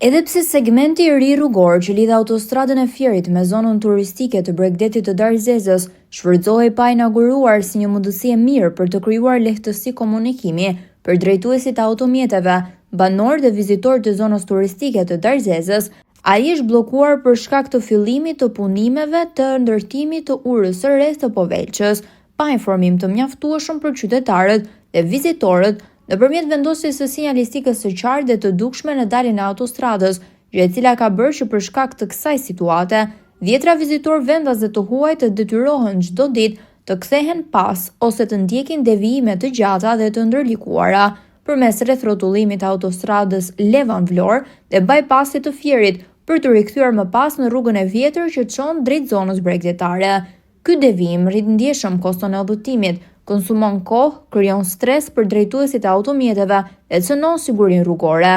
Edhe pse segmenti i ri rrugor që lidh autostradën e Fierit me zonën turistike të bregdetit të Darzezës shfrytëzohej pa inauguruar si një mundësi e mirë për të krijuar lehtësi komunikimi për drejtuesit e automjeteve, banorë dhe vizitorë të zonës turistike të Darzezës, ai është bllokuar për shkak të fillimit të punimeve të ndërtimit të urës së re të Povelçës, pa informim të mjaftueshëm për qytetarët dhe vizitorët nëpërmjet vendosjes së sinjalistikës së qartë dhe të dukshme në daljen e autostradës, gjë e cila ka bërë që për shkak të kësaj situate, dhjetra vizitorë vendas dhe të huaj të detyrohen çdo ditë të kthehen pas ose të ndjekin devijime të gjata dhe të ndërlikuara përmes rrethrrotullimit të autostradës Levan-Vlorë dhe bypassit të Fierit për t'u rikthyer më pas në rrugën e vjetër që çon drejt zonës bregdetare. Ky devijim rrit ndjeshëm koston e udhëtimit, konsumon kohë, krijon stres për drejtuesit e automjeteve dhe cënon sigurinë rrugore.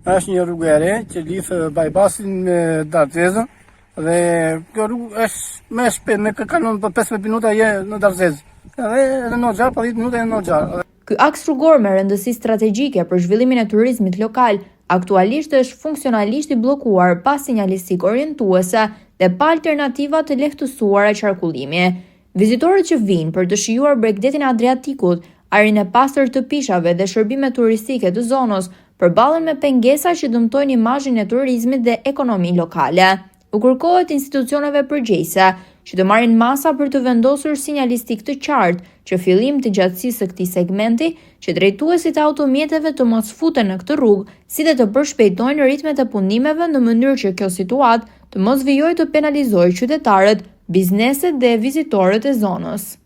Është një rrugë e re që lidh bypassin me Darzezën dhe kjo rrugë është më e shpejtë, me kalon për 15 minuta je në Darzezë. Edhe edhe në Hoxharë, për 10 minuta je në Hoxharë. Ky aks rrugor me rëndësi strategjike për zhvillimin e turizmit lokal, aktualisht është funksionalisht i bllokuar pa sinjalistikë orientuese dhe pa alternativa të lehtësuara qarkullimi. Vizitorët që vijnë për të shijuar bregdetin e Adriatikut, ajrin e pastër të pishave dhe shërbimet turistike të zonës, përballen me pengesa që dëmtojnë imazhin e turizmit dhe ekonominë lokale. U kërkohet institucioneve përgjegjëse që të marrin masa për të vendosur sinjalistikë të qartë që fillim të gjatësisë së këtij segmenti, që drejtuesit e automjeteve të mos futen në këtë rrugë, si dhe të përshpejtojnë ritmet e punimeve në mënyrë që kjo situatë të mos vijojë të penalizojë qytetarët, bizneset dhe vizitorët e zonës.